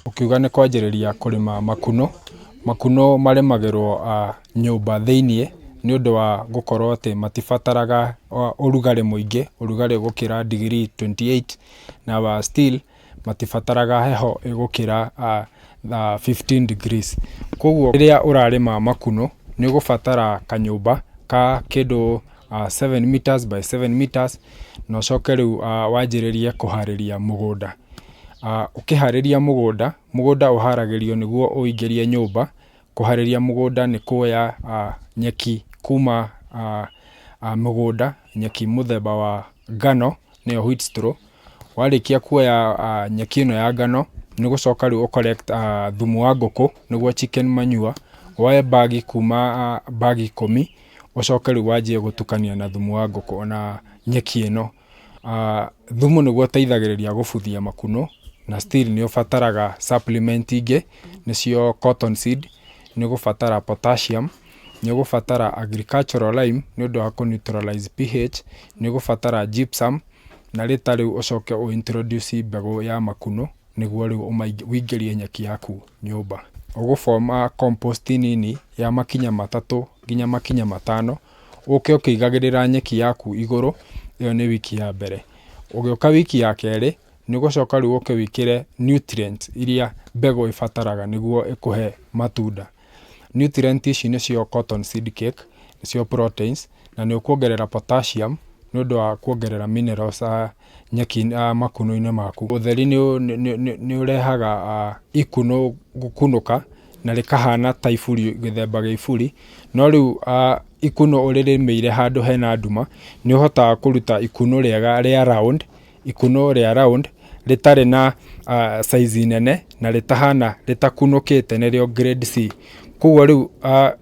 Ũkiuga nĩ kwanjĩrĩria kũrĩma makunũ, makunũ marĩmagĩrwo nyũmba thĩiniĩ nĩ ũndũ wa gũkorwo atĩ matibataraga ũrugarĩ mũingĩ, ũrugarĩ gũkĩra degree 28 na still matibataraga heho ĩgũkĩra 15 degrees. Koguo rĩrĩa ũrarĩma makunũ nĩ ũgũbatara kanyũmba ka kĩndũ 7 meters by 7 meters na ũcoke rĩu wanjĩrĩrie kũharĩria mũgũnda. Ũkĩharĩria mũgũnda, mũgũnda ũharagĩrio nĩguo ũingĩrie nyũmba. Kũharĩria mũgũnda nĩ kuoya nyeki kuma mũgũnda, nyeki mũthemba wa ngano nĩyo wheat straw. Warĩkia kuoya nyeki ĩno ya ngano, nĩ ũgũcoka rĩu ũ collect thumu wa ngũkũ nĩguo chicken manure, woe bagi kuma bagi 10, ũcoke rĩu wanjie gũtukania na thumu wa ngũkũ na nyeki ĩno. Thumu nĩguo ũteithagĩrĩria gũbuthia makunũ na still nĩ ũbataraga supplement ingĩ nĩcio cotton seed, nĩ ũgũbatara potassium, nĩ ũgũbatara agricultural lime nĩ ũndũ wa kũ neutralize pH, nĩ ũgũbatara gypsum na later rĩu ũcoke ũ introduce mbegũ ya makunũ nĩguo rĩu ũingĩrie nyeki yaku nyũmba. Ũgũ form compost nini ya makinya 3 nginya makinya 5, ũke ũkĩigagĩrĩra nyeki yaku igũrũ, ĩyo nĩ wiki ya mbere. Ũgĩũka wiki ya kerĩ, nĩ ũgũcoka rĩu ũke wĩkĩre nutrients iria mbegũ ĩbataraga nĩguo ĩkũhe matunda. Nutrient ici nĩcio cotton seed cake, nĩcio proteins, na nĩ ũkuongerera potassium nĩ ũndũ wa kuongerera minerals nyeki makunũ-inĩ maku. Ũtheri nĩ ũrehaga ikunũ gũkunũka na rĩkahana ta iburi, gĩthemba gĩa iburi, no rĩu ikunũ ũrĩrĩmĩire handũ hena nduma, nĩ ũhotaga kũruta ikunũ rĩega rĩa round, ikunũ rĩa round rĩtarĩ na size nene na rĩtahana rĩtakunũkĩte nĩrĩo grade C. Koguo rĩu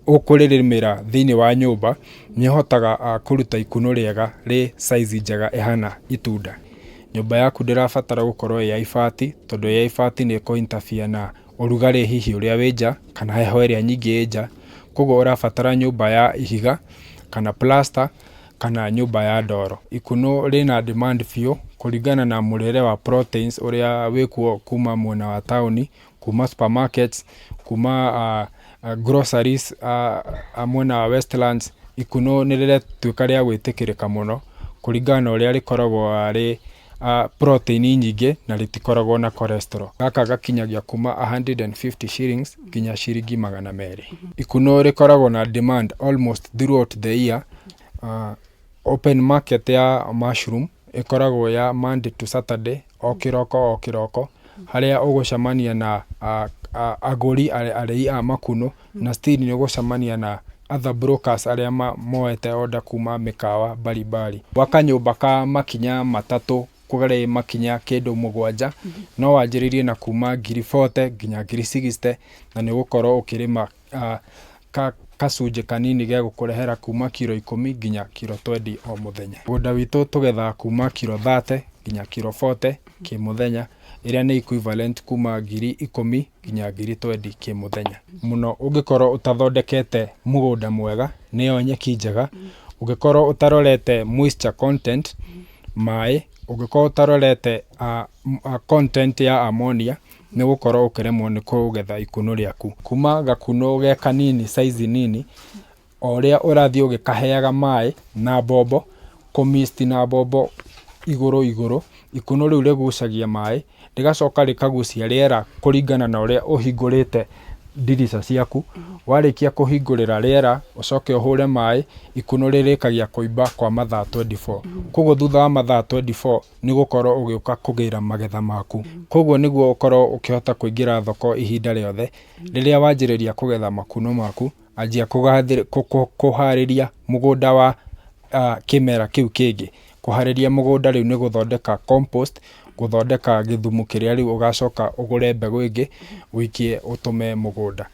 ũkũrĩrĩmĩra thĩinĩ wa nyũmba nĩ ũhotaga kũruta ikunũ rĩega rĩ size njega ĩhana itunda. Nyũmba yaku ndĩrabatara gũkorwo ĩ ya ibati, tondũ ĩ ya ibati nĩ ĩkũ interfere na ũrugarĩ hihi ũrĩa wĩ nja kana heho ĩrĩa nyingĩ ĩ nja. Koguo ũrabatara nyũmba ya ihiga kana plaster kana nyũmba ya ndoro. Ikunũ rĩna demand biũ kũringana na mũrĩre wa proteins ũrĩa wĩkuo kuma mwena wa taũni, kuma supermarkets, kuma groceries mwena wa Westlands. Ikunũ nĩ rĩratuĩka rĩa gwĩtĩkĩrĩka mũno kũringana na ũrĩa rĩkoragwo rĩ protein nyingĩ na rĩtikoragwo na cholesterol. Gaka gakinyagia kuma 150 shillings nginya ciringi 200. Ikunũ rĩkoragwo na demand almost throughout the year. Open market ya mushroom ĩkoragwo ya Monday to Saturday, o kĩroko o kĩroko, harĩa ũgũcemania na agũri arĩi a makunũ na still nĩ ũgũcemania na other brokers arĩa moete order kuma mĩkawa mbalimbali. Gwaka nyũmba ka makinya 3 kũrĩ makinya kĩndũ 7, no wanjĩrĩrie na kuma ngiri 40 nginya ngiri 60, na nĩ ũgũkorwo ũkĩrĩma kacunjĩ kanini gegũkũrehera kuma kiro 10 nginya kiro 20 o mũthenya. Mũgũnda witũ tũgethaga kuma kiro 30 nginya kiro 40 kĩmũthenya, ĩrĩa nĩ equivalent kuma ngiri 10 nginya ngiri 20 kĩmũthenya. Mũno ũngĩkorwo ũtathondekete mũgũnda mwega, nĩyo nyeki njega, ũngĩkorwo ũtarorete moisture content, maĩ, ũngĩkorwo ũtarorete content ya ammonia, nĩ ũgũkorwo ũkĩremwo nĩ kũgetha ikunũ rĩaku. Kuma gakunũ ge kanini, size nini, o ũrĩa ũrathiĩ ũgĩkaheaga maĩ na mbombo, kũ mist na mbombo igũrũ igũrũ, ikunũ rĩu rĩgucagia maĩ, rĩgacoka rĩkagucia rĩera kũringana na ũrĩa ũhingũrĩte ndirica ciaku. Warĩkia kũhingũrĩra rĩera, ũcoke ũhũre maĩ, ikunũ rĩrĩkagia kũimba kwa mathaa 24. Koguo thutha wa mathaa 24 nĩ ũgũkorwo ũgĩũka kũgĩra magetha maku. Koguo nĩguo ũkorwo ũkĩhota kũingĩra thoko ihinda rĩothe, rĩrĩa wanjĩrĩria kũgetha makunũ maku, anjia kũharĩria mũgũnda wa kĩmera kĩu kĩngĩ. Kũharĩria mũgũnda rĩu nĩ gũthondeka compost, gũthondeka gĩthumo kĩrĩa rĩu ũgacoka ũgũre mbegũ ĩngĩ ũikie ũtũme mũgũnda.